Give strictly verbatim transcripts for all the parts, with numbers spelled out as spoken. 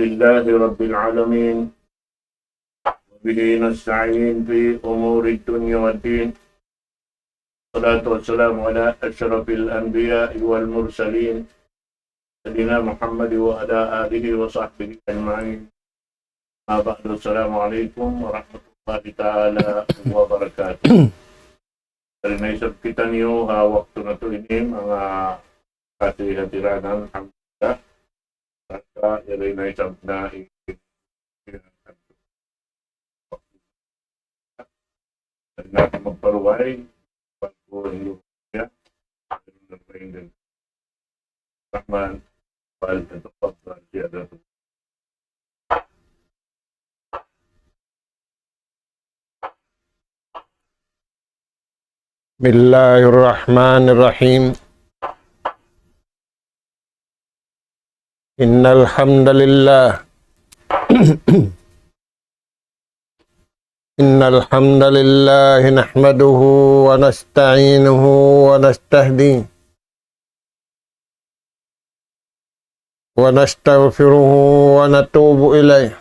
لله رب العالمين، وبه نستعين في أمور الدنيا والدين. والصلاة والسلام على أشرف الأنبياء والمرسلين، سيدنا محمد وعلى آله وصحبه أجمعين. أما بعد، السلام عليكم ورحمة الله تعالى وبركاته. Yari na isab kitaniyu ha waktu natu' ini, manga kati-, hatiranan, alhamdulillah. Saka yari na isab na i-, yari na magparuway, pagkuhan niyu, ya. Rahman, فليتفضل زيارته. بسم الله الرحمن الرحيم. إن الحمد لله إن الحمد لله نحمده ونستعينه ونستهديه ونستغفره ونتوب إليه،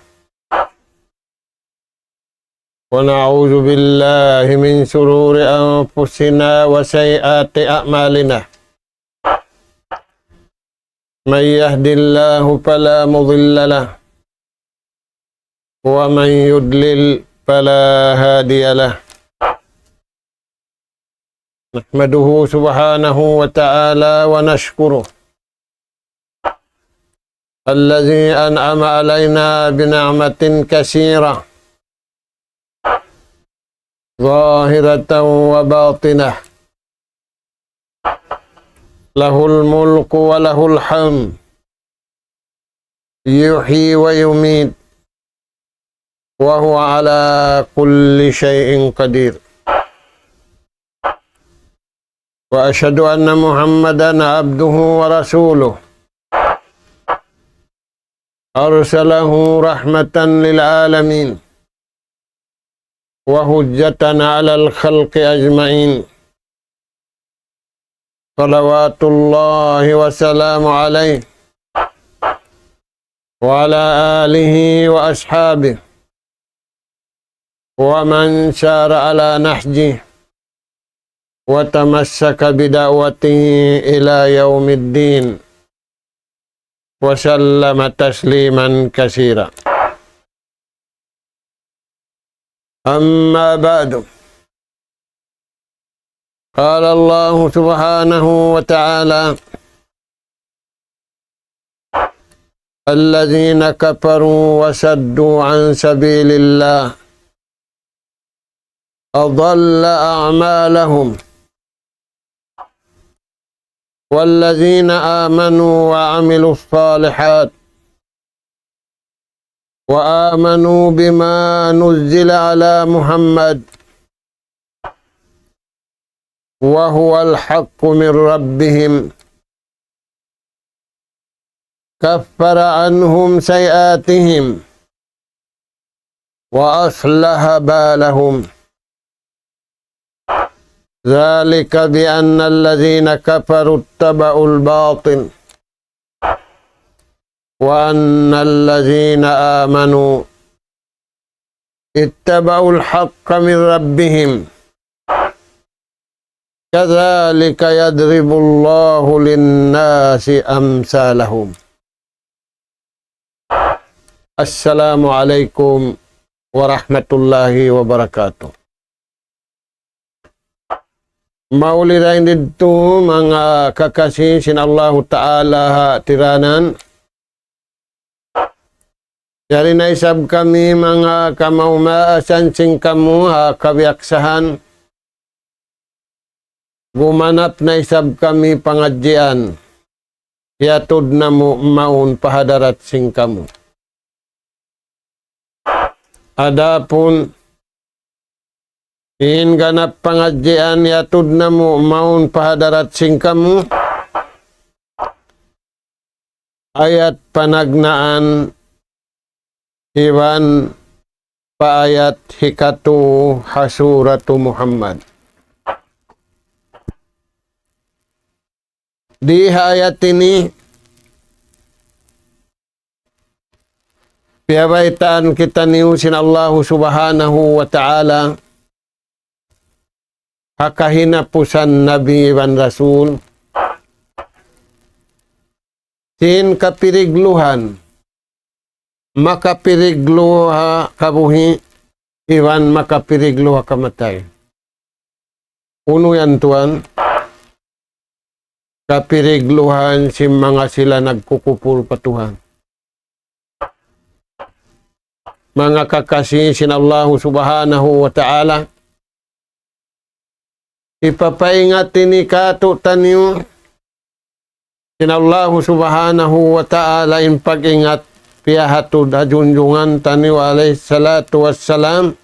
ونعوذ بالله من شرور أنفسنا وسيئات أعمالنا. من يهد الله فلا مضل له، ومن يضلل فلا هادي له. نحمده سبحانه وتعالى ونشكره الذي أنعم علينا بنعمة كثيرة ظاهرة وباطنة، له الملك وله الحمد، يحيي ويميت، وهو على كل شيء قدير. وأشهد أن محمدا عبده ورسوله، أرسله رحمة للعالمين وحجة على الخلق أجمعين، صلوات الله وسلامه عليه وعلى آله وأصحابه ومن سار على نهجه وتمسك بدعوته إلى يوم الدين، وسلم تسليما كثيرا. أما بعد، قال الله سبحانه وتعالى: الذين كفروا وصدوا عن سبيل الله أضل أعمالهم، والذين آمنوا وعملوا الصالحات وآمنوا بما نزل على محمد وهو الحق من ربهم كفر عنهم سيئاتهم وأصلح بالهم. ذلك بأن الذين كفروا اتبعوا الباطل وأن الذين آمنوا اتبعوا الحق من ربهم كذلك يضرب الله للناس أمثالهم. السلام عليكم ورحمة الله وبركاته. Mauli dayn didtu manga kakasi sin Allahu Ta'ala ha tiranan. Yari na isab kami manga kamaumaasan sin kamu ha kabiyaksahan. Gumanap na isab kami pangadjian. Hiyatud namu' mawn pa hadarat sin kamu. Adapun in ganap pangadjian hiyatud namu' mawn pa hadarat sin kamu, ayat panagnaan iban pa ayat hikatu ha Suratu Muhammad. Di ha ayat ini, Piyabaytaan kitaniyu sin Allahu Subhanahu wa Ta'ala ha kahinapusan Nabi iban Rasul, sin kapirigluhan, makapiriglu ha kabuhi', iban makapiriglu ha kamatay. Unu yan, tuwan? Kapirigluhan sin manga sila nagkukupur pa Tuhan. Manga kakasi sin Allahu Subhanahu wa Ta'ala, hipapaingat ini kātu'niyu sin Allahu Subhanahu wa Ta'ala in pag-ingat piyahatud ha junjungan taniyu alayhi salatu wassalam,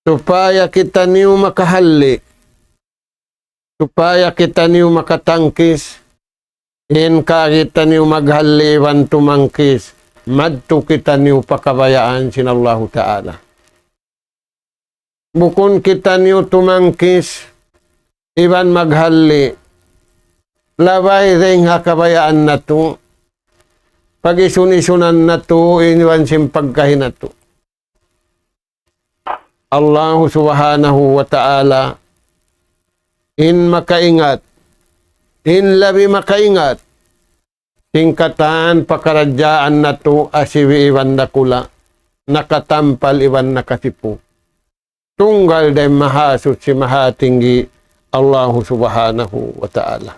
supaya kitaniyu makahalli', supaya kitaniyu makatangkis, in kaagi taniyu maghalli' iban tumangkis, madtu kitaniyu pa kabayaan sin Allahu Ta'ala. Bukun kitaniyu tumangkis iban maghalli', labay dayn ha kabayaan natu', pag-isun-isunan natu', iban sin pagkahi natu'. Allahu Subhanahu wa Ta'ala in makaingat, in labi makaingat, sin katan pakaradjaan natu' asibi' iban dakula', nakatampal iban nakasipu. Tunggal dayn Mahasuchi Mahatinggi Allahu Subhanahu wa Ta'ala.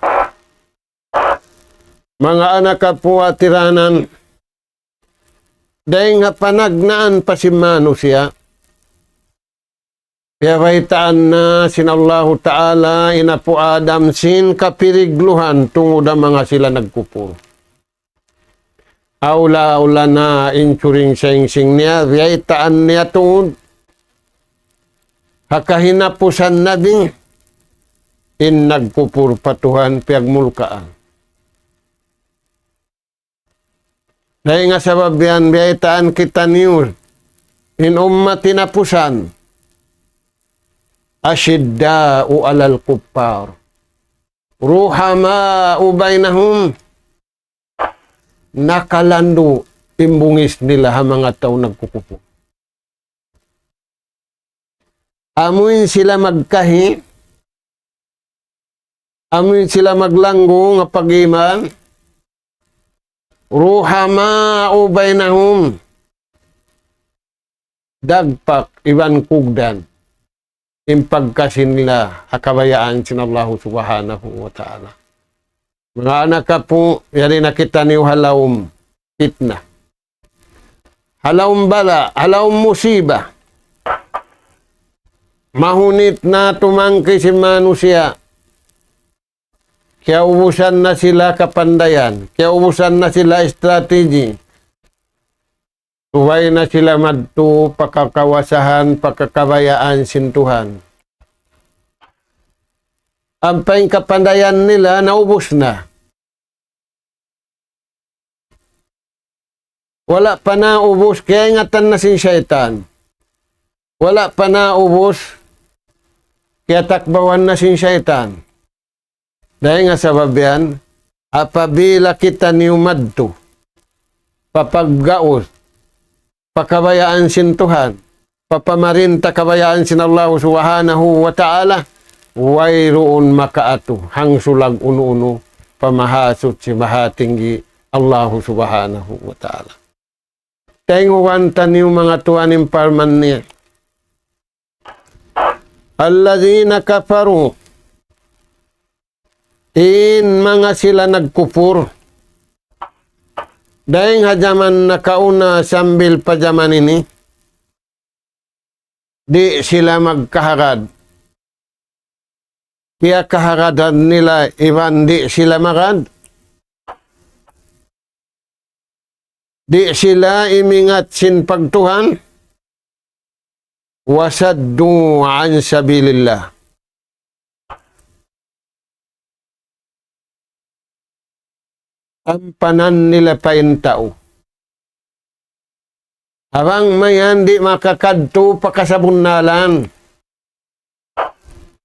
Manga anak apu' tiranan, dayn ha panagnaan pa sin manusiya', piyabaytaan na sin Allahu Ta'ala in apu' Adam sin kapirigluhan tungud ha manga sila nagkupur. Awla-awla na in churing saing-sing niya, biyaytaan niya tungud ha kahinapusan Nabi, in nagkupur pa Tuhan piyagmulkaan. Dayn ha sabab yan, biyaytaan kitaniyu in ummat hinapusan, أشداء على الكفار رحماء بينهم. Nakalandu' in bungis nila ha manga tau nagkukupur. Amuin sila magkahi, amuin sila maglanggung ha pag-iman, رحماء بينهم. Dagpak iban kugdan in pagkasi nila ha kabayaan sin Allahu Subhanahu wa Ta'ala. Manga anak apu', yari na kitaniyu ha lawm pitna, ha lawm bala', ha lawm musiba. Mahunit na tumangkis in manusiya'. Kiyaubusan na sila kapandayan, kiyaubusan na sila strategy. Subay na sila madtu pa kakawasahan, pa kakabayaan sin Tuhan. Ampa in kapandayan nila naubus na. Wala' pa naubus, kiyaingatan na sin saytan. Wala' pa naubus, kiyatakbawan na sin saytan. Dayn ha sabab yan, apabila kitaniyu madtu pa paggaus pa kabayaan sin Tuhan, pa pamarinta kabayaan sin Allahu Subhanahu wa Ta'ala, wayruun makaatu hangsulag unu-unu pa Mahasuchi Mahatinggi Allahu Subhanahu wa Ta'ala. Tayngugan taniyu manga tuwan in parman niya. الذين كفروا, in manga sila nagkupur, dayn ha jaman nakauna sambil pa jaman ini, di' sila magkahagad. Kiyakahagadan nila iban di' sila magad. Di' sila imingat sin pagtuhan. وصدوا عن سبيل الله. Ampanan nila pa in tau. Bang mayan di' makakadtu pa kasabunnalan.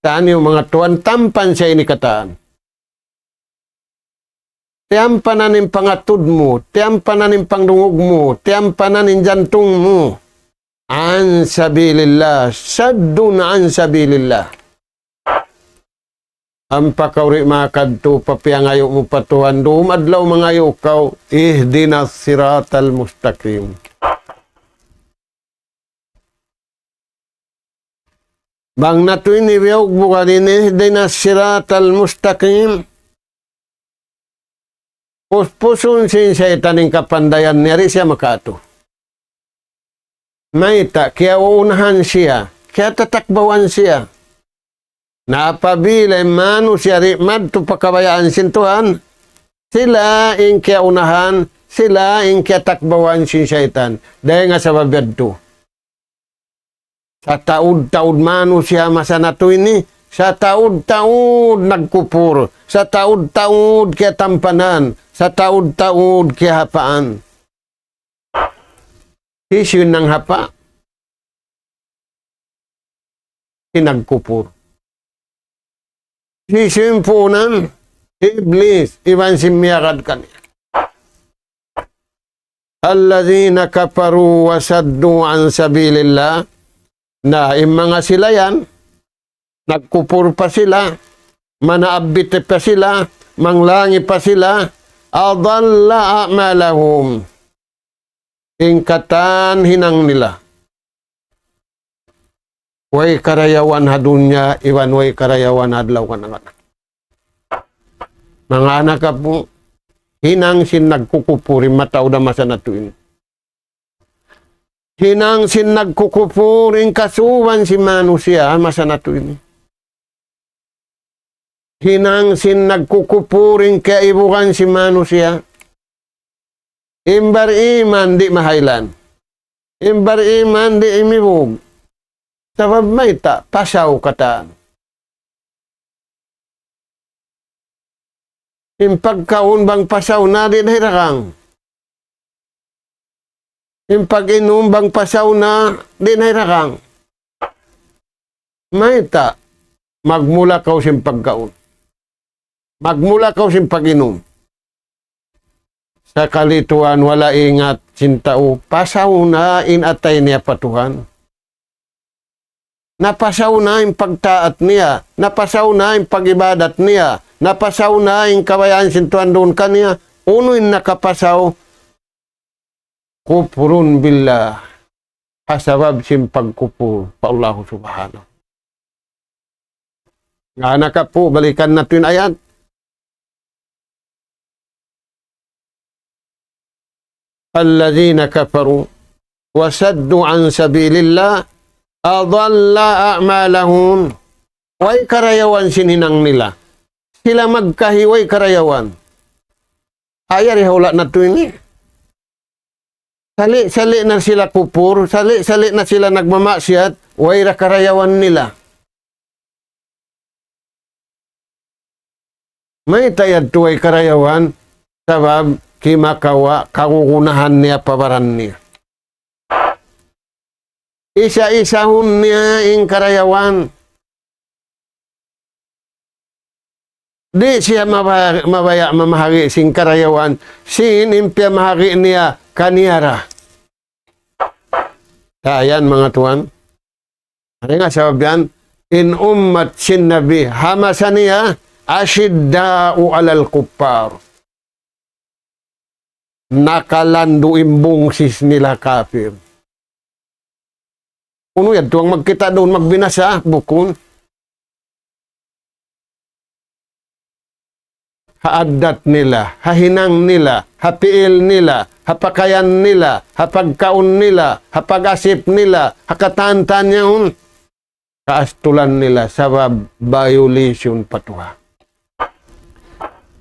Taniyu manga tuwan, tampan siya ini katan. Tiyampanan in pangatud mu, tiyampanan in pangdungug mu, tiyampanan in jantung mu. عن سبيل الله، صد عن سبيل الله. Ampa kaw di' makadtu pa piyangayu' mu pa Tuhan, dum adlaw mangayu' kaw, اهدنا الصراط المستقيم. Bang natu' ini biyugbugan in اهدنا الصراط المستقيم, puspusun sin saytan in kapandayan niya, di' siya makatu. Mayta', kiyaunahan siya, kiyatatakbawan siya. Na apabila in manusiya' di' madtu pa kabayaan sin Tuhan, sila in kiyaunahan, sila in kiyatakbawan sin saytan. Dayn ha sabab yadtu, sataud-taud manusiya' masa natu' ini, sataud-taud nagkupur, sataud-taud kiyatampanan, sataud-taud kiyahapaan. Hisiyu in nanghapa'? Sin nagkupur. Hisiyu in puunan? Iblis, iban sin miyagad kaniya. الذين كفروا وصدوا عن سبيل الله. Na, in manga sila yan, nagkupur pa sila, manaabbit pa sila, manglangi pa sila, أضل أعمالهم. In katan hinang nila. Way karayawan ha dunya, iban way karayawan ha adlaw kan anak. Manga anak apu, hinang sin nagkukupur in mataud ha masa natu' ini. Hinang sin nagkukupur in kasuban sin manusiya' ha masa natu' ini. Hinang sin nagkukupur in kaibugan sin manusiya'. In bariman di' mahaylan. In bariman di' imibug. Sabab mayta', pasaw katan. In pagkaun bang pasaw na, di' na hiragang. In pag-inum bang pasaw na, di' na hiragang. Mayta', magmula kaw sin pagkaun. Magmula kaw sin pag-inum. Sakali tuwan wala' ingat sin tau, pasaw na in atay niya pa Tuhan. Napasaw na in pagtaat niya, napasaw na in pag-ibadat niya, napasaw na in kabayaan sin Tuhan duun kaniya, unu in nakapasaw? كفر بالله. Ha sabab sin pagkupur pa Allah Subhanahu. Nga anak apu, balikan natu' in ayat. الذين كفروا وصدوا عن سبيل الله أضل أعمالهم. Way karayawan sin hinang nila. Sila magkahi way karayawan. Aya ri hula' natu' ini. Sali'-sali' na sila kupur, sali'-sali' na sila nagmamaksiyat, way ra karayawan nila. Mayta' yadtu way karayawan, sabab kimakawa' kagugunahan niya pa baran niya. Isa-isahun niya in karayawan. Di' siya mabaya', mabaya' mamahagi' sin karayawan, sin in piyamahagi' niya kaniya ra. Sa' yan, manga tuwan. Adi nga sabab yan, in ummat sin Nabi, ha masa niya, أشداء على الكفار. Nakalandu' in bungsis nila kapir. Unu yadtu ang magkita' duun magbinasa? Bukun. Ha addat nila, ha hinang nila, ha piil nila, ha pakayan nila, ha pagkaun nila, ha pag-asip nila, ha katan-katan yaun. Kaastulan nila sabab violation pa Tuhan.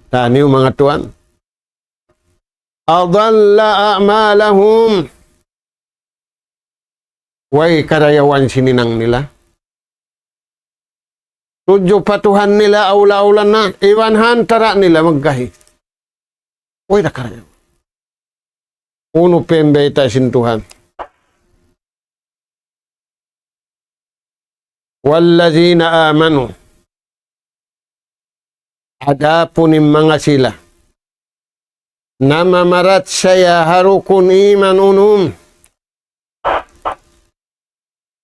Taniyu manga tuwan. أضل أعمالهم. Way karayawan sin hinang nila. Tudju pa Tuhan nila, awla-awla na, iban ha antara' nila magkahi. Way da karayawan. Unu pa in bayta' sin Tuhan? والذين آمنوا. Adapun in manga sila. namamarachaya ha rukun iman unum,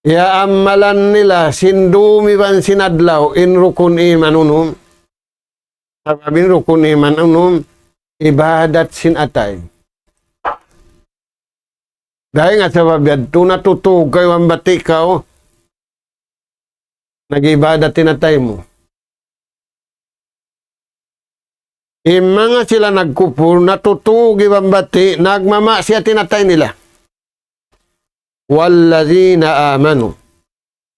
iyaammalan nila sin dum iban sin adlaw in rukun iman unum. Sabab in rukun iman unum, ibadat sin atay. Dayn ha sabab yadtu natutug kaw iban bati' kaw, nag-ibadat in atay mu. In manga sila nagkupur, natutug iban bati', nagmamaksiyat in atay nila. وَالَّذِينَ آمَنُوا.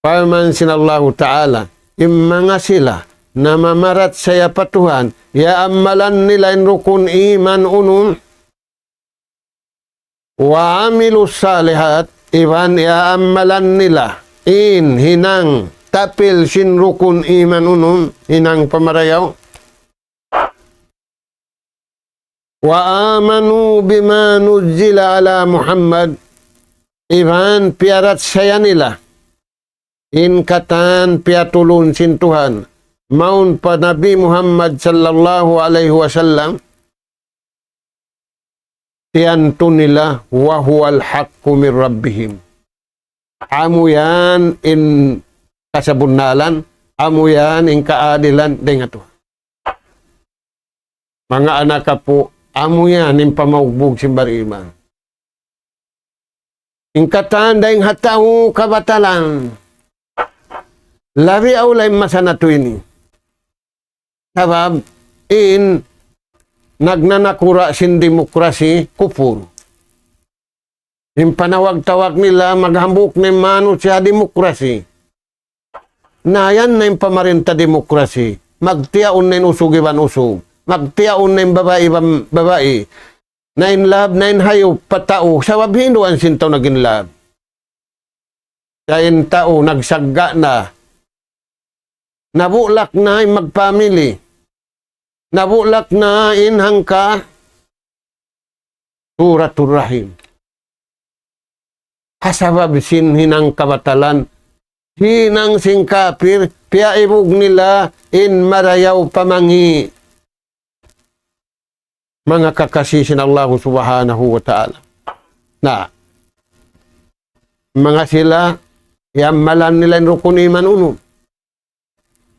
Parman sin Allahu Ta'ala, in manga sila namamarachaya pa Tuhan, iyaammalan nila in rukun iman unum, وَعَمِلُوا الصَّالِحَاتِ, iban iyaammalan nila in hinang tapil sin rukun iman unum, hinang pamarayaw. وَآمَنُوا بِمَا نُزِّلَ عَلَى مُحَمَّدٍ, iban piyarachaya nila in katan piyatulun sin Tuhan mawn pa Nabi Muhammad sallallahu alayhi wasallam, tiyantu nila, وَهُوَ الْحَقُّ مِنْ رَبِّهِمْ. Amu yan in kasabunnalan, amu yan in kaadilan dayn ha Tuhan. Manga anak apu', amu yan in pamaugbug sin bariman. In katan dayn ha tau kabatalan. Labi awla in masa natu' ini. Sabab in nagnanakura' sin demokrasi, kupur. In panawag-tawag nila, maghambuuk na in manusiya' demokrasi. Na yan na in pamarinta demokrasi. Magtiyaun na in usug iban usug. Magtiyaun na in babai iban babai. Na in lab, na in hayup pa tau. Sabab hinduan sin tau nagin lab. Sa' in tau nagsagga' na. Nabulak na in magpamili. Nabulak na in hangka suratul rahim. Ha sabab sin hinang kabatalan, hinang sin kapir, piyaibug nila in marayaw pamangi'. Manga kakasi sin Allah Subhanahu wa Ta'ala. Na, manga sila, iyaammalan nila in rukun iman unum.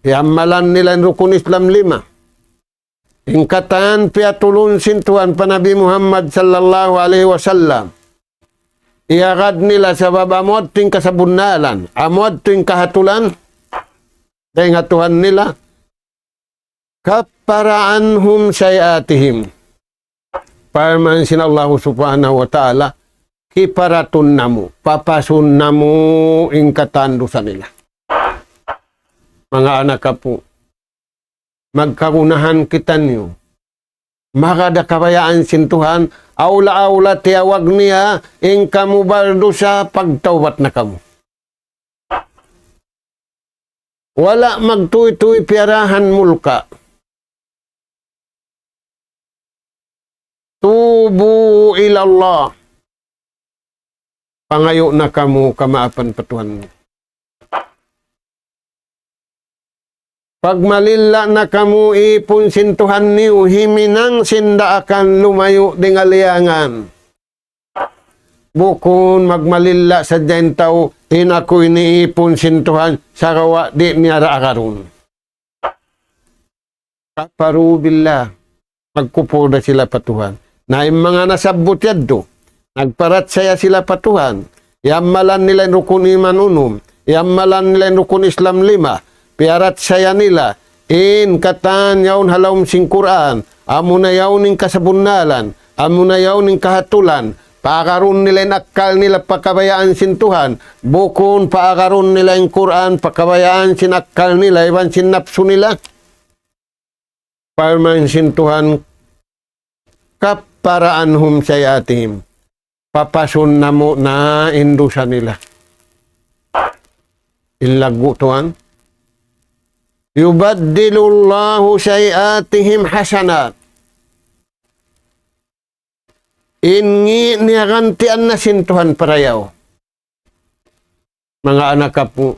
Iyaammalan nila in rukun Islam lima. In katan piyatulun sin Tuhan pa Nabi Muhammad sallallahu alayhi wasallam. Iyagad nila sabab amu yadtu in kasabunnalan, amu yadtu in kahatulan, dayn ha Tuhan nila. كَفَّرَ عَنْهُمْ سَيِّئَاتِهِمْ. Parman sin Allah Subhanahu wa Ta'ala, kiparatun namu', papasun namu' in katan dusa nila. Manga anak apu', magkagunahan kitaniyu. Maka da kabayaan sin Tuhan, awla-awla tiyawag niya, in kamu bardusa, pagtawbat na kamu. Wala' magtūy-tūy piyarahan mulka'. تُوبُوا إِلَى اللَّهِ. Pangayu' na kamu kamaapan pa Tuhan. Pagmalilla' na kamu īpun sin Tuhan niyu, himinang sin daakan lumayu' dayn ha liyangan. Bukun magmalilla' sadja in tau, in aku ini īpun sin Tuhan, sagawa' di' niya ra agarun. كَفَرُوا بِاللَّهِ. Nagkupur da sila pa Tuhan. Na in manga nasabbut yadtu, nagparachaya sila pa Tuhan. Iyammalan nila in rukun iman unum. Iyammalan nila in rukun Islam lima. Piyarachaya nila in katan yaun ha lawm sin Qur'an, amuna yaun in kasabunnalan, amuna yaun in kahatulan, paagarun nila in akkal nila pa kabayaan sin Tuhan, bukun paagarun nila in Qur'an pa kabayaan sin akkal nila iban sin napsu nila. Parman sin Tuhan, كَفَّرَ عَنْهُمْ سَيِّئَاتِهِمْ. Papasun namu' na in dusa nila. In laggu' tuwan. يُبَدِّلُ اللَّهُ سَيِّئَاتِهِمْ حَسَنَاتٍ. In ngi' niya gantian na sin Tuhan parayaw. Manga anak apu'.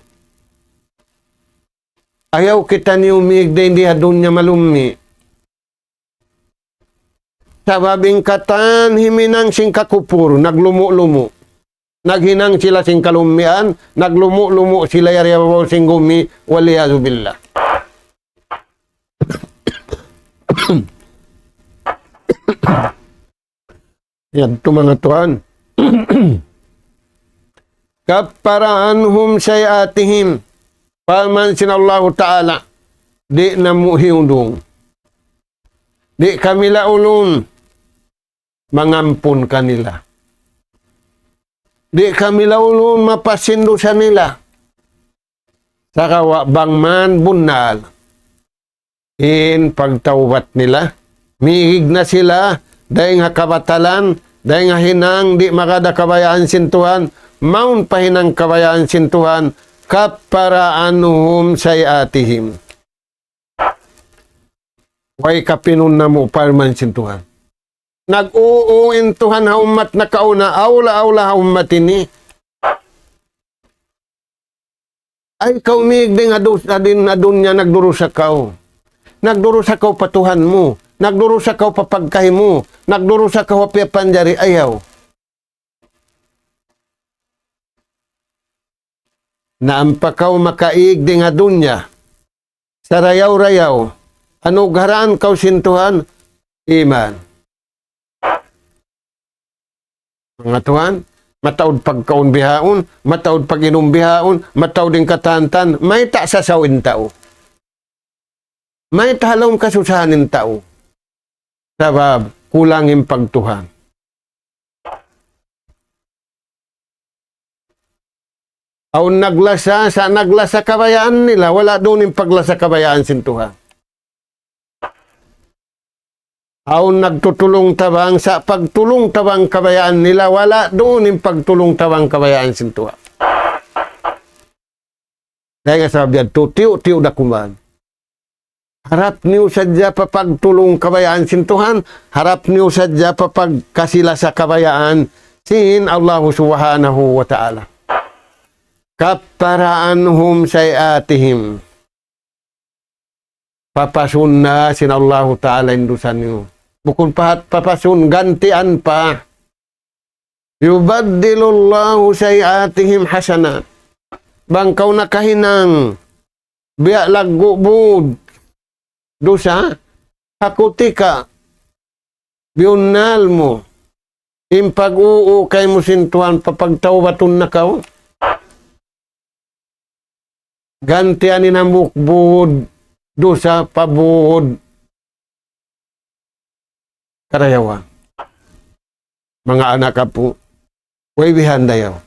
Ayaw kitaniyu mīg dayn di ha dunya malummi'. Sabab in katan himinang sin kakupur, naglumu'-lumu'. Naghinang sila sin kalummian, naglumu'-lumu' sila yari ha babaw sin gumi, والعياذ بالله. Yadtu manga tuwan. كفر عنهم سيئاتهم. Parman sin Allahu Ta'ala, di' namu' hiyundung. Di' kami laulun mangampun kanila. Di' kami laulun mapas sin dusa nila. Sagawa' bang man bunnal in pagtawbat nila, mīg na sila, dayng ha kabatalan, dayng ha hinang, di' magad ha kabayaan sin Tuhan, mawn pa hinang kabayaan sin Tuhan, كفر عنهم سيئاتهم. Way kapinun namu' parman sin Tuhan. Nag-uu in Tuhan ha ummat nakauna, awla-awla ha ummat ini. Ay, kaw mīg dayng ha dus-, ha din-, ha dunya nagdurusa kaw. Nagdurusa kaw pa Tuhan mu. Nagdurusa kaw pa pagkahi mu. Nagdurusa kaw ha piyapanjari ayaw. Na ampa kaw makaīg dayng ha dunya. Sarayaw-rayaw. Anugharaan kaw sin Tuhan. Iman. Manga tuwan, mataud pagkaun bihaun, mataud pag-inum bihaun, mataud in katantan, mayta' sasaw in tau. Mayta' ha lawm kasusahan in tau. Sabab, kulang in pagtuhan. Awn naglasa, sa' naglasa kabayaan nila, wala' duun in paglasa kabayaan sin Tuhan. Awn nagtutulung-tabang, sa' pagtulung-tabang kabayaan nila, wala' duun in pagtulung-tabang kabayaan sin Tuhan. Dayn ha sabab yadtu, tiyu'-tiyu' da kuman. Harap niyu sadja pa pagtulung kabayaan sin Tuhan, harap niyu sadja pa pagkasi-lasa kabayaan sin Allahu Subhanahu wa Ta'ala. كفر عنهم سيئاتهم. Papasun na sin Allahu Ta'ala in dusa niyu. Bukun pa-, papasun, gantian pa. يبدل الله سيئاتهم حسنات. Bang kaw nakahinang biya' laggu' būd dusa, ha kutika biyunnal mu in pag-uu kaymu sin Tuhan, papagtawbatun na kaw. Gantian in hambuuk būd dusa pa būd karayawan. Manga anak apu', way bihan dayaw.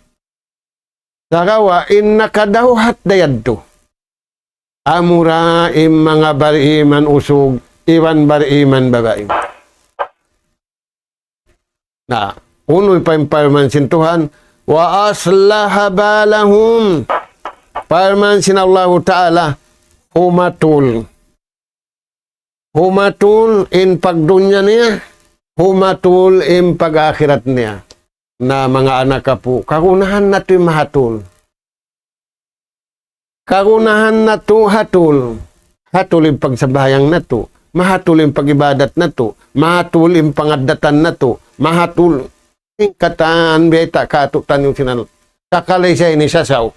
Sagawa' in nakadawhat da yadtu, amura in manga bariman usug iban bariman babai. Na, unu in parman sin Tuhan, وأصلح بالهم. Parman sin Allahu Ta'ala, humatul. Humatul in pagdunya niya, humatul in pag-akhirat niya. Na, manga anak apu', kagunahan natu' in mahatul. Kagunahan natu' hatul. Hatul in pagsambahayang natu'. Mahatul in pag-ibadat natu'. Mahatul in pangaddatan natu'. Mahatul in katan biyayta' kātu'niyu sin Allah. Kakalay sa ini sasaw.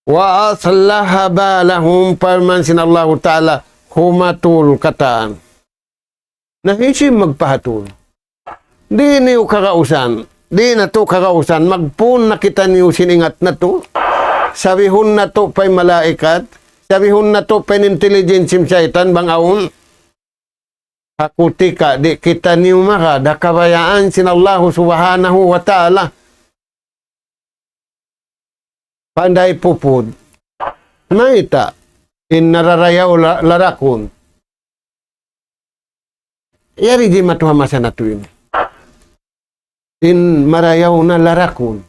وأصلح بالهم, parman sin Allahu Ta'ala, humatul katan. Na hisiyu in magpahatul? Di' niyu kagausan. Di' natu' kagausan. Magpun na kitaniyu sin ingat natu'. Sabihun natu' pa in malaikat. Sabihun natu' pa in intelligence sin saytan bang awn. Ha kutika di' kitaniyu magad ha kabayaan sin Allahu Subhanahu wa Ta'ala. Panday pupud. Mayta' in nararayaw la-, larakun. Yari di' matu ha masa natu' ini. In marayaw na larakun.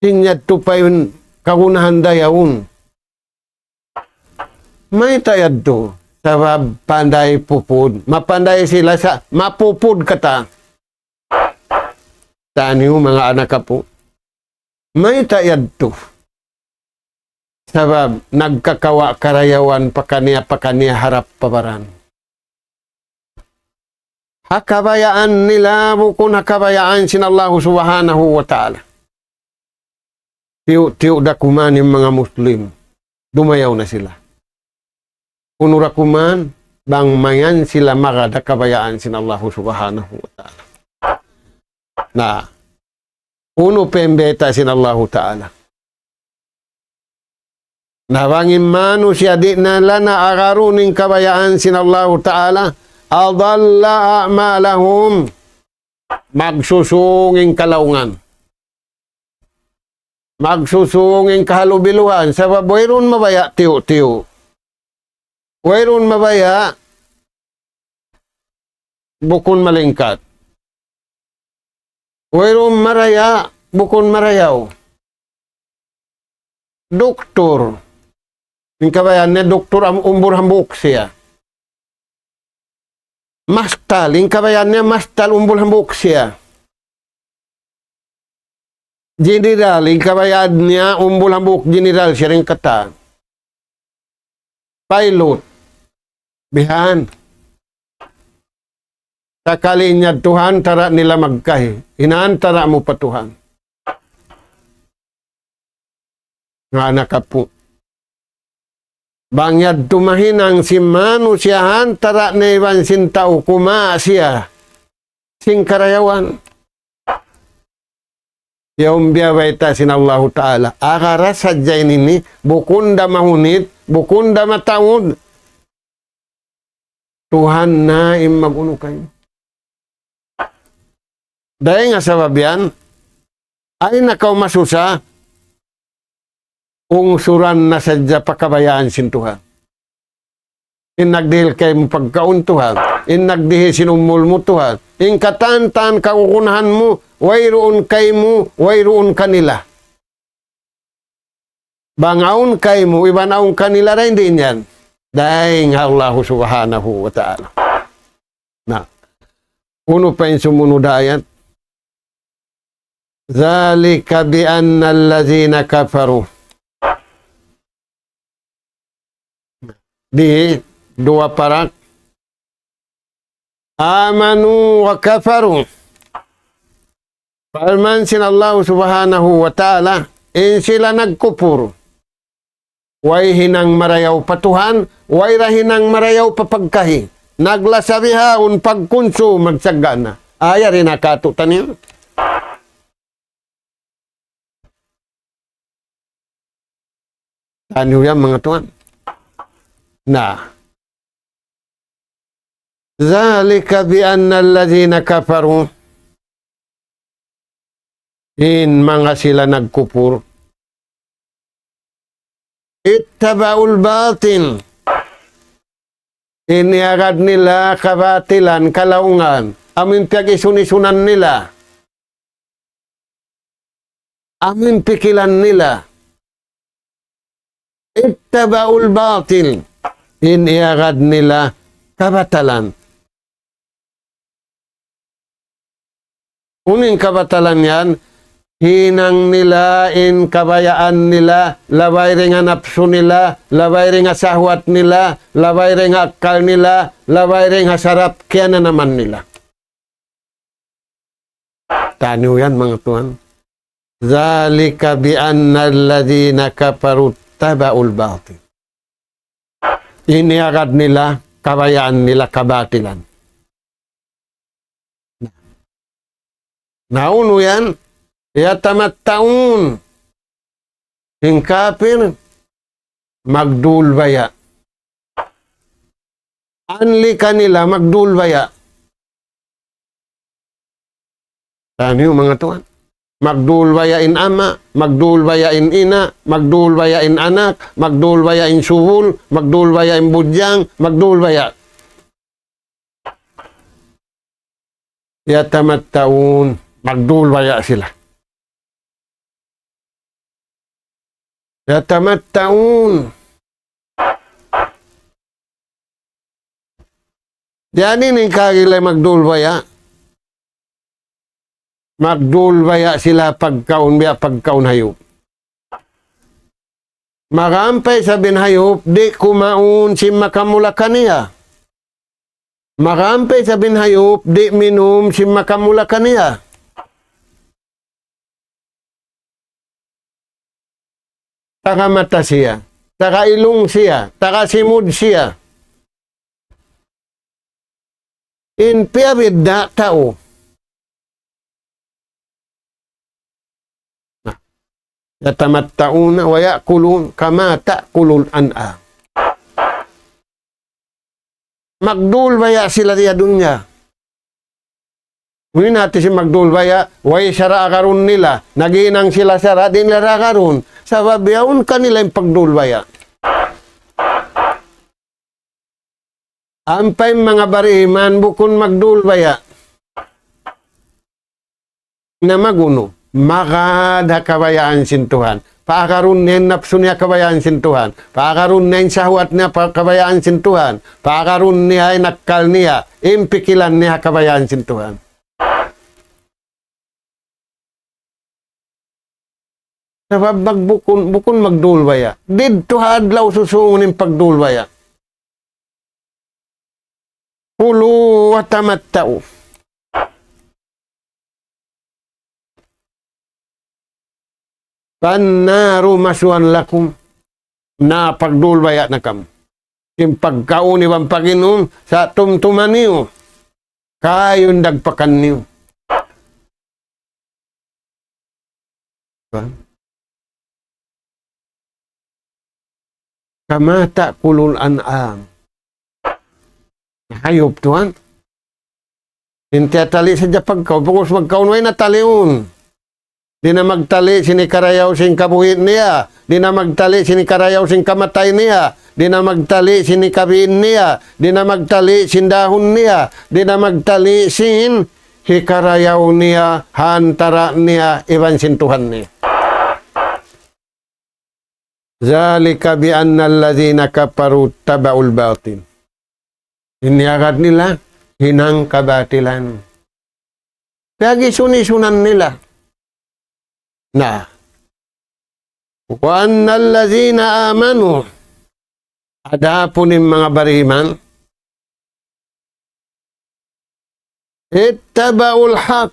Sin yadtu pa in kagunahan dayawun. Mayta' yadtu? Sabab panday pupud. Mapanday sila sa' mapupud katan. Taniyu manga anak apu'. Mayta' yadtu? Sabab nagkakawa' karayawan pakaniya-pakaniya harap pa baran. Ha kabayaan nila bukun ha kabayaan sin Allahu Subhanahu wa Ta'ala. Tiyu'-tiyu' da kuman in manga Muslim, dumayaw na sila. Unu da kuman, bang mayan sila magad ha kabayaan sin Allahu Subhanahu wa Ta'ala. Na, unu pa in bayta' sin Allahu Ta'ala? Na bang in manusiya' di' na nila agarun in kabayaan sin Allahu Ta'ala, أضل أعمالهم. Magsusung in kalaungan. Magsusung in kahalubiluhan. Sabab wayruun mabaya' tiyu'-tiyu'. Wayruun mabaya' bukun malingkat. Wayruun maraya' bukun marayaw. Doktor. In kabayaan niya doktor am-, umbul hambuuk siya. Mastal. In kabayaan niya mastal umbul hambuuk siya. General. In kabayaan niya umbul hambuuk general siya dayn ha katan. Pilot. Bihan. Sakali in yadtu ha antara' nila magkahi. In antara' mu pa Tuhan. Nga anak apu'. Bang yadtu mahinang sin manusiya' ha antara' niya iban sin tau kumawa' siya sin karayawan. Yaun biya' bayta' sin Allahu Ta'ala. Agara sadja in ini, bukun da mahunit, bukun da mataud. Tuhan na in mag-unu kaymu. Dayn ha sabab yan, ayaw na kaw masusa, ungsuran na sadja pa kabayaan sin Tuhan. In nagdihil kaymu pagkaun Tuhan, in nagdihil sin umul mu Tuhan, in katan-katan kagunahan mu, wayruun kaymu, wayruun kanila. Bang awn kaymu, iban awn kanila, dayn diin yan? Dayn ha Allahu Subhanahu wa Ta'ala. Na, unu pa in sumunud ayat? ذلك بأن الذين كفروا. Di duwa parak. آمنوا وكفروا. Parman sin Allahu Subhanahu wa Ta'ala, in sila nagkupur. Way hinang marayaw pa Tuhan, way da hinang marayaw pa pagkahi. Naglasa bihaun pagkunsum magsagana. Aya rin akatu taniyu. Taniyu yan, manga tuwan. Na. ذلك بأن الذين كفروا. In manga sila nagkupur. اتبعوا الباطل. In iyagad nila kabatilan, kalaungan. Amu in piyag-isun-isunan nila. Amu in pikilan nila. اتبعوا الباطل. In iyagad nila kabatalan. Unu in kabatalan yan? Hinang nila in kabayaan nila, labay dayn ha napsu nila, labay dayn ha sahwat nila, labay dayn ha akkal nila, labay dayn ha sarap kiyananaman nila. Taniyu yan, manga tuwan. ذلك بأن الذين كفروا اتبعوا الباطل. In iyagad nila, kabayaan nila kabatilan. Na unu yan? يتمتعون. In kapir, magdulbaya. Anli kanila, magdulbaya. Taniyu, manga tuwan. Magdulbaya in ama', magdulbaya in ina', magdulbaya in anak, magdulbaya in subul, magdulbaya in budjang, magdulbaya. يتمتعون. Magdulbaya sila. يتمتعون. Yan in kagilay magdulbaya. Magdulbaya sila pagkaun, biya' pagkaun hayup. Marampay sabab in hayup, di' kumaun sin makamula kaniya. Marampay sabab in hayup, di' minum sin makamula kaniya. Taga mata siya, taga ilung siya, taga simud siya. In piyabidda' tau. Na, يتمتعون ويأكلون كما تأكل الأنعام. Magdulbaya' sila di ha dunya. Unu in hati sin magdulbaya', way sara' agarun nila, naghinang sila sara', di' nila agarun. Sabab yaun kanila in pagdulbaya'. Ampa in manga bariman bukun magdulbaya'. Na magunu, magad ha kabayaan sin Tuhan. Paagarun niya in napsu niya ha kabayaan sin Tuhan. Paagarun niya in sahwat niya pa kabayaan sin Tuhan. Paagarun niya in akkal niya, in pikilan niya ha kabayaan sin Tuhan. Sabab magbukun, bukun magdulbaya'. Didtu ha adlaw susungun in pagdulbaya'. كلوا وتمتعوا فالنار مثوى لكم. Na pagdulbaya' na kamu. Sin pagkaun iban pag-inum, sa' tumtuma niyu. Kayu in dagpakan niyu. Ba? كما تأكل الأنعام. Hayup tuwan. In tiyatali' sadja pagkaun, pag'ubus magkaun way na taliun. Di' na magtali' sin hikarayaw sin kabuhi' niya. Di' na magtali' sin hikarayaw sin kamatay niya. Di' na magtali' sin hikabiin niya. Di' na magtali' sin dahun niya. Di' na magtali' sin hikarayaw niya ha antara' niya iban sin Tuhan niya. ذلك بأن الذين كفروا اتبعوا الباطل. In iyagad nila, hinang kabatilan. Piyag-isun-isunan nila. Na. وأن الذين آمنوا. Adapun in manga bariman, اتبعوا الحق.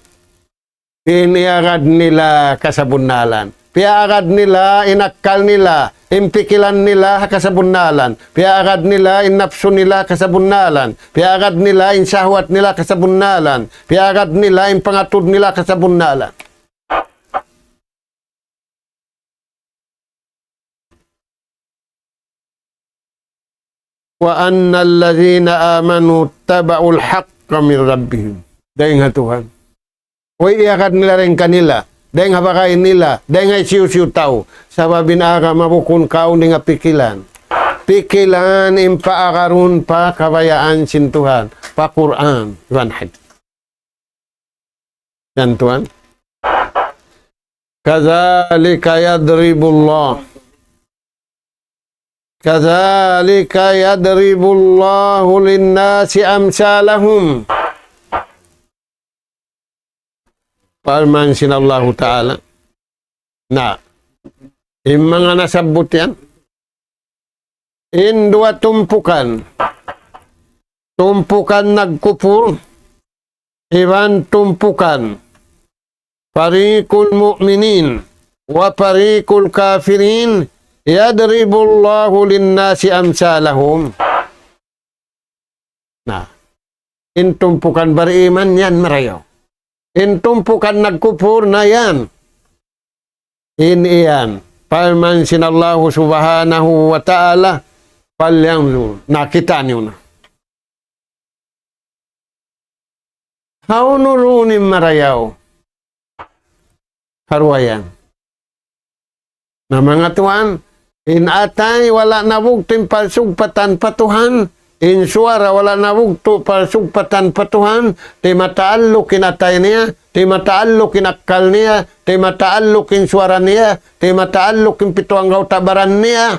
In iyagad nila kasabunnalan. Piyagad nila in akkal nila, in pikilan nila kasabunnalan. Piyagad nila in napsu nila kasabunnalan. Piyagad nila in sahwat nila kasabunnalan. Piyagad nila in pangatud nila kasabunnalan. وأن الذين آمنوا اتبعوا الحق من ربهم. Dayn ha Tuhan. Way iyagad nila dayn kanila, dayn ha bagay nila, dayn ha hisiyu-siyu tau. Sabab in agama bukun kaun dayn ha pikilan. Pikilan in paagarun pa kabayaan sin Tuhan, pa Qur'an, iban hadith. Yan, tuwan. كذلك يضرب الله، كذلك يضرب الله للناس أمثالهم. Parman sin Allahu Ta'ala. Na, in manga nasabbut yan, in duwa tumpukan, tumpukan nagkupur, iban tumpukan, فريق المؤمنين وفريق الكافرين يضرب الله للناس أمثالهم. Na, in tumpukan bariman yan marayaw. In tumpukan nagkupur na yan. In iyan, parman sin Allahu Subhanahu wa Ta'ala, فلينظر. Na, kitaa niyu na. Hawnu duun in marayaw? Ha duwa yan. Na, manga tuwan, in atay wala' nabugtu' in palsugpatan pa Tuhan, in suwara wala' nabugtu' palsugpatan pa Tuhan, di' mataalluk in atay niya, di' mataalluk in akkal niya, di' mataalluk in suwara niya, di' mataalluk in pitu anggawta' baran niya.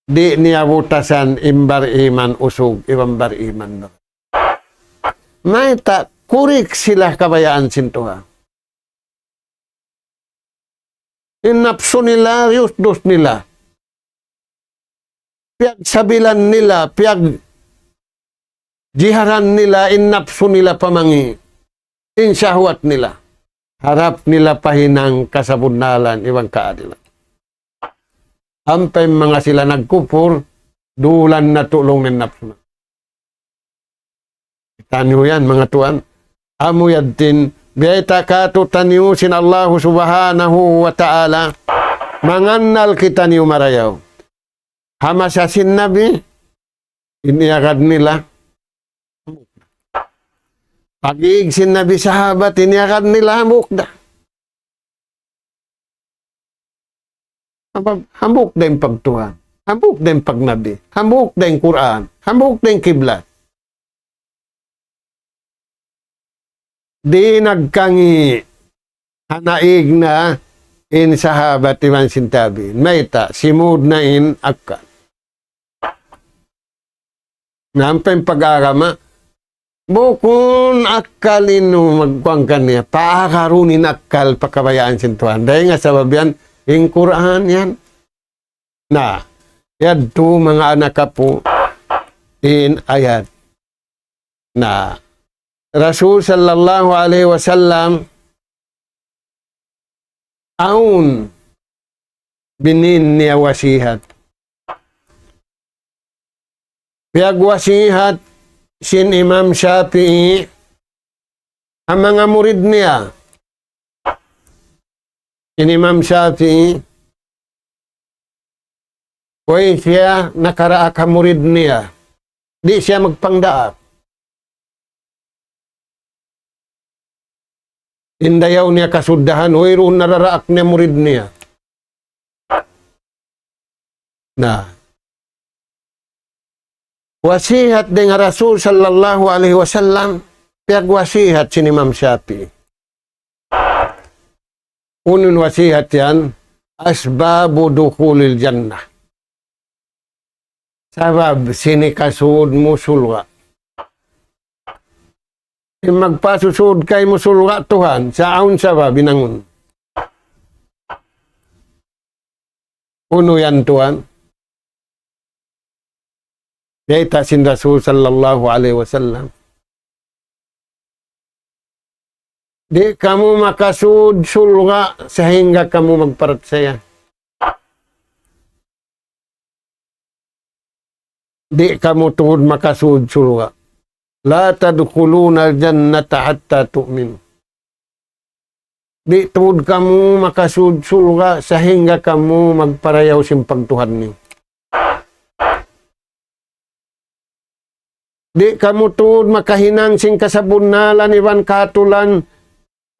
Di' niya butasan in bariman usug iban bariman dugaing. Mayta', kurik sila kabayaan sin Tuhan. In napsu nila, yusdus nila. Piyagsabilan nila, piyagjiharan nila, in napsu nila pamangi'. In sahwat nila. Harap nila pahinang kasabunnalan iban kaadilan. Ampa in manga sila nagkupur, dulan na tuud in napsu na. Kitaniyu yan, manga tuwan. Amu yadtu in, biyayta' kātu'niyu sin Allahu Subhanahu wa Ta'ala, mangannal kitaniyu marayaw. Ha masa sin Nabi, in iyagad nila. Pag-iig sin Nabi sahabat, in iyagad nila, hambuuk da. Hambuuk da in pagtuhan. Hambuuk da in pagnabi. Hambuuk da in Qur'an. Hambuuk da in kiblat. Di' nagkangi' ha naig na in sahabat iban sin tabi'in. Mayta', simud na in akkal. Na ampa in pag-agama, bukun akkal in magkuwan kaniya, paagarun in akkal pa kabayaan sin Tuhan. Dayn ha sabab yan, in Qur'an yan. Na, yadtu manga anak apu', in ayat. Na, Rasul sallallahu alayhi wasallam, awn binin niya wasihat. Piyagwasihat sin Imam Shafi'i ha manga murid niya. In Imam Shafi'i, way siya nakaraak ha murid niya. Di' siya magpangdaak. In dayaw niya kasuddahan, wayruun nararaak niya murid niya. Na. Wasihat dayn ha Rasul sallallahu alayhi wasallam, piyagwasihat sin Imam Shafi'i. Unu in wasihat yan, asbabu dukhulil jannah. Sabab sin hikasud mu surga'. In magpasusud kaymu surga' Tuhan, sa' awn sabab hinangun. Unu yan Tuhan? Bayta' sin Rasul sallallahu alayhi wasallam. Di' kamu makasud surga' sahingga kamu magparachaya. Di' kamu tuud makasud surga'. لا تدخلون الجنة حتى تؤمنوا. Di' tuud kamu makasud surga' sahingga kamu magparayaw sin pagtuhan niyu. Di' kamu tuud makahinang sin kasabunnalan iban kahatulan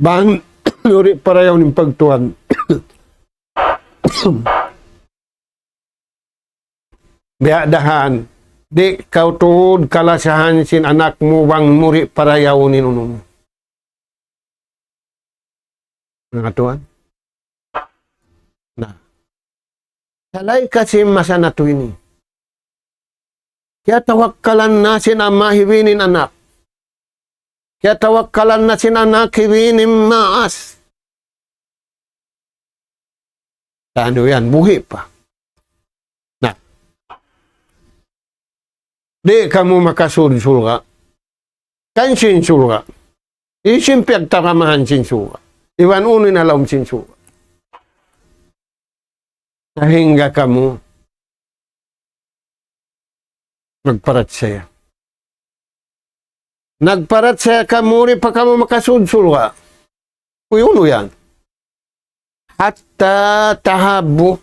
bang muri' parayaw niyu in pagtuhan. Biya' da yan, di' kaw tuud kalasahan sin anak mu bang muri' parayaw in unu mu. Manga tuwan. Na. Salay kasi masa natu' ini. Kiyatawakkalan na sin ama' hi bini in anak. Kiyatawakkalan na sin anak hi bini in maas. Tanu yan, buhi' pa. Na. Di' kamu makasud surga'. Kan sin surga'. Hisiyu in piyagtaramahan sin surga'? Iban unu in ha lawm sin surga'? Sahingga kamu magparachaya. Nagparachaya kamu, di' pa kamu makasud surga'. Uy, unu yan? حتى تحابوا.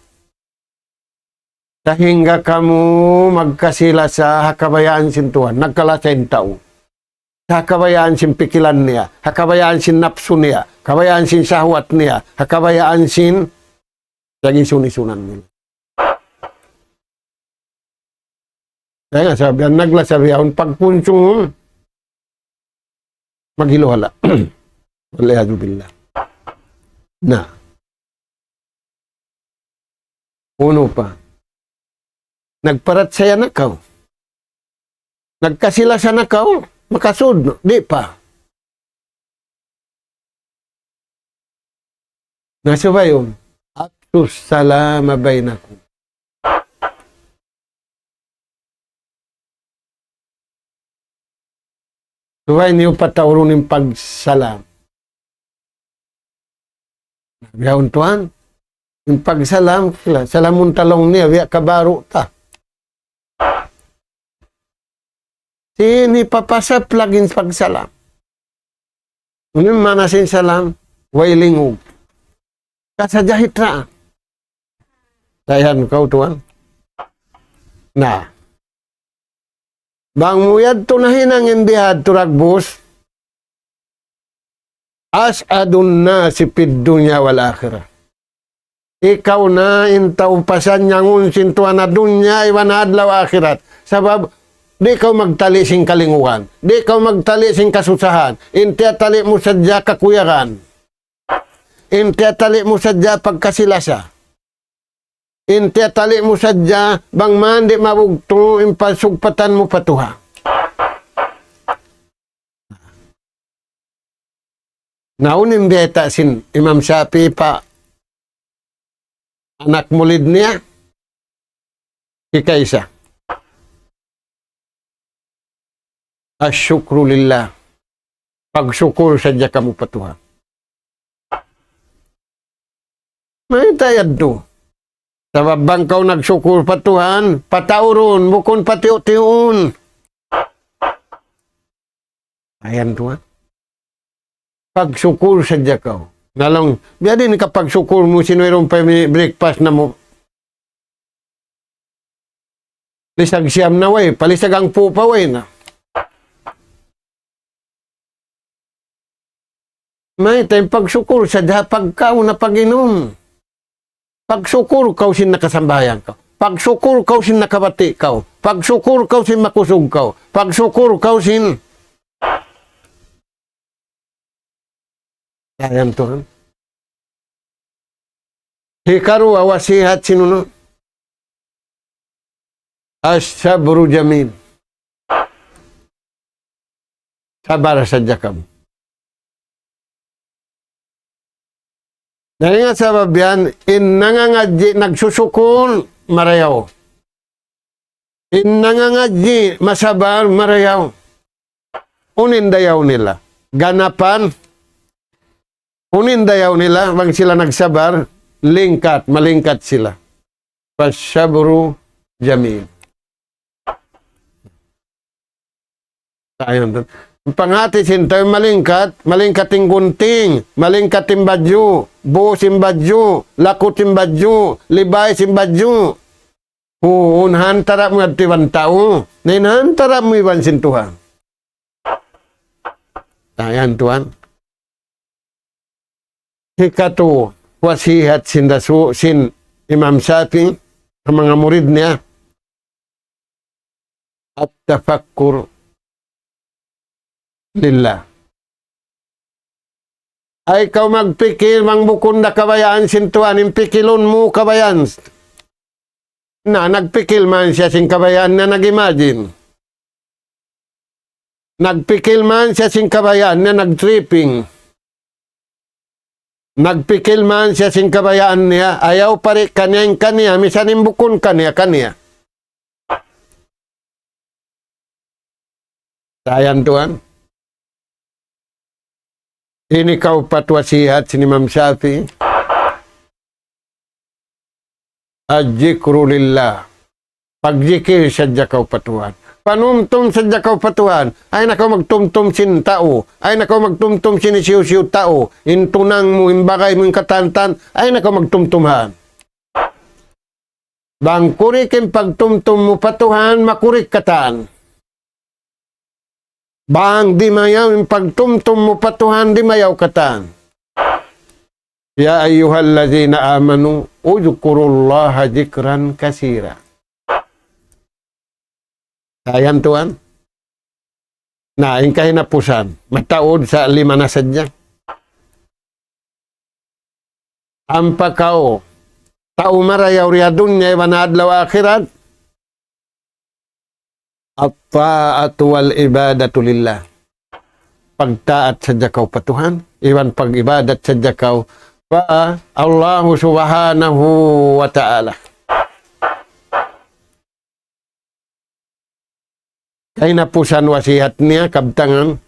Sahingga kamu magkasi-lasa ha kabayaan sin Tuhan, nagkalasa in tau. Ha kabayaan sin pikilan niya, ha kabayaan sin napsu niya, kabayaan sin sahwat niya, ha kabayaan sin piyag-isun-isunan niya. Kaya nga, sabi, in naglasa bihaun pagkunsum, maghiluhala'. والعياذ بالله. Na. Unu pa? Nagparachaya na kaw. Nagkasi-lasa na kaw. Makasud, di' pa. Na subay yun. At السلام بينكم. Subay niyu pataurun in pagsalam. Bihaun tuwan, in pagsalam, sila, salamun ta laung niya, biya' kabaru' ta. Sin hipapasaplag in pagsalam. Unu in maana sin salam? Way lingug. Kasajahitraan. Dayahan kaw tuwan. Na. Bang mu yadtu nahinang in bihadtu dagbus, أسعد الناس في الدنيا والآخرة. Ikaw na in tau pasanyangun sin Tuhan ha dunya iban ha adlaw akhirat. Sabab, di' kaw magtali' sin kalingugan. Di' kaw magtali' sin kasusahan. In tiyatali' mu sadja kakuyagan. In tiyatali' mu sadja pagkasi-lasa. In tiyatali' mu sadja bang man di' mabugtu' in pasugpatan mu pa Tuhan. Na unu in biyayta' sin Imam Shafi'i pa anak mulid niya, hikaisa. الشكر لله. Pagsukur sadja kamu pa Tuhan. Mayta' yadtu? Sabab bang kaw nagsukur pa Tuhan, pataurun, bukun patiyu'-tiyuun. Ayan tuwan. Pagsukur sadja kaw. Na laung, biya' diin in kapagsukur mu sin wayruun pa mi-, breakfast namu'. Lisag siyam na way, palisag hangpu' pa way na. Mayta' in pagsukur sadja ha pagkaun na pag-inum. Pagsukur kaw sin nakasambahayang kaw. Pagsukur kaw sin nakabati' kaw. Pagsukur kaw sin makusug kaw. Pagsukur kaw sin Ayan tuwan. Hikaruwa wasihat sin unu. الصبر جميل. Sabar sadja kamu. Dayn ha sabab yan, in nangangadji' nagsusukur, marayaw. In nangangadji' masabar, marayaw. Unu in dayaw nila? Ganapan. Unu in dayaw nila, bang sila nagsabar, lingkat, malingkat sila. فالصبر جميل. Ayan tuwan. Panghati sin tau malingkat, malingkat in gunting, malingkat in badju', buhus in badju', lakut in badju', libay sin badju'. Uu, in hantara' mu yadtu iban tau, na in hantara' mu iban sin Tuhan. Ayan tuwan. Hikatu, wasihat sin Rasul, sin Imam Shafi'i, ha manga murid niya, التفكر لله. Ay kaw magpikil, bang bukun da kabayaan sin Tuhan, in pikilun mu kabayaan. Na, nagpikil man siya sin kabayaan niya, nag-imagine. Nagpikil man siya sin kabayaan niya, nag-tripping. Nagpikil man siya sin kabayaan niya, ayaw pa di' kaniya in kaniya, misan in bukun kaniya, kaniya. Ayan tuwan. Ini kaupat wasihat sin Imam Shafi'i. الذكر لله. Pagjikil sadja kaw pa Tuhan. Panumtum sadja kaw pa Tuhan. Ayaw na kaw magtumtum sin tau. Ayaw na kaw magtumtum sin hisiyu-siyu tau. In tunang mu, in bagay mu, in katan-katan. Ayaw na kaw magtumtum han. Bang kurik in pagtumtum mu pa Tuhan, makurik katan. Bang dimayaw in pagtumtum mu pa Tuhan, dimayaw katan. يا أيها الذين آمنوا اذكروا الله ذكرا كثيرا. Ayan tuwan. Na, in kahinapusan. Mataud sa lima na sadja. Ampa kaw, tau marayaw di ha dunya iban ha adlaw akhirat. الطاعة والعبادة لله. Pagtaat sadja kaw pa Tuhan, iban pag-ibadat sadja kaw pa Allahu Subhanahu wa Ta'ala. Kahinapusan wasihat niya kabtangan,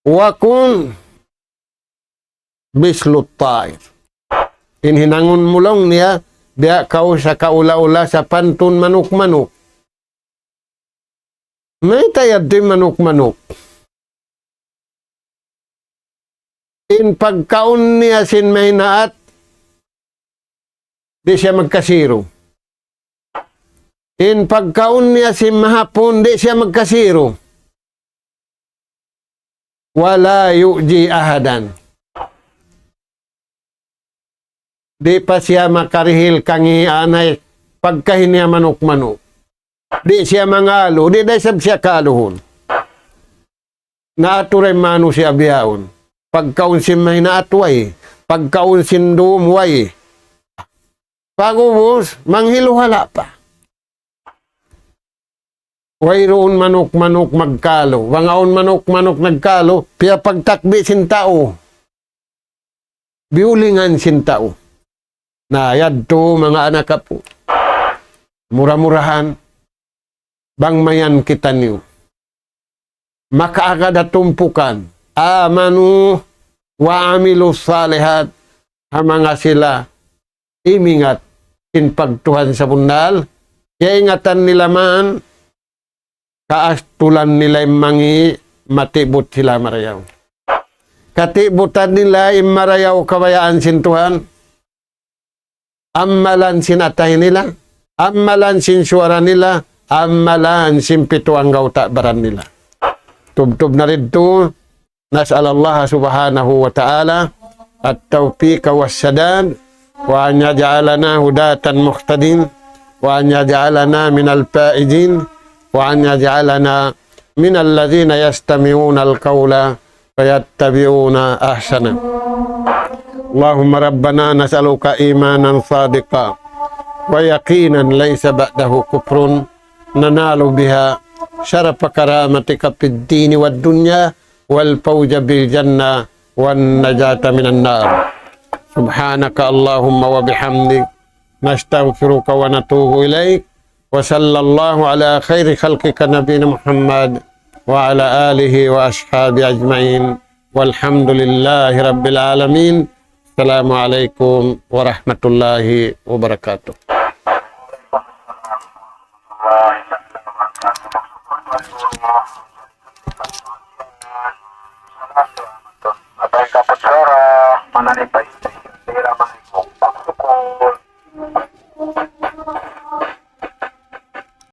وكن مثل الطير. In hinangun mu laung niya, biya' kaw sakaula-ula sapantun manuk-manuk. Mayta' yadtu in manuk-manuk? In pagkaun niya sin mahinaat, di' siya magkasiru. In pagkaun niya sin mahapun, di' siya magkasiru. ولا يؤذي أحدا. Di' pa siya makarihil kangianay pagkahi niya manuk-manuk. Di' siya mangalu, di' da isab siya kaluhun. Na atura in manusiya' bihaun. Pagkaun sin mahinaat way. Pagkaun sin dum way. Pag'ubus, manghiluhala' pa. Wayruun manuk-manuk magkalu. Bang awn manuk-manuk nagkalu, piyapagtakbi' sin tau. Biyulingan sin tau. Na yadtu manga anak apu'. Mura-murahan, bang mayan kitaniyu makaagad ha tumpukan, آمنوا وعملوا الصالحات, ha manga sila imingat sin pagtuhan sabunnal, kiyaingatan nila man, kaastulan nila in mangi', matibut sila marayaw. Katibutan nila in marayaw kabayaan sin Tuhan, amalan sin atay nila, amalan sin suwara nila, amalan sin pitu anggawta' baran nila. Tubtub na didtu, نسأل الله سبحانه وتعالى التوفيق والسداد، وأن يجعلنا هداة مهتدين، وأن يجعلنا من الفائزين، وأن يجعلنا من الذين يستمعون القول فيتبعون أحسنه. اللهم ربنا نسألك إيمانا صادقا ويقينا ليس بعده كفر ننال بها شرف كرامتك في الدين والدنيا والفوز بالجنة والنجاة من النار. سبحانك اللهم وبحمدك، نستغفرك ونتوب إليك. وصلى الله على خير خلقك نبينا محمد وعلى آله وأصحابه أجمعين. والحمد لله رب العالمين. السلام عليكم ورحمة الله وبركاته. Apa in kaput suwara, mananipay.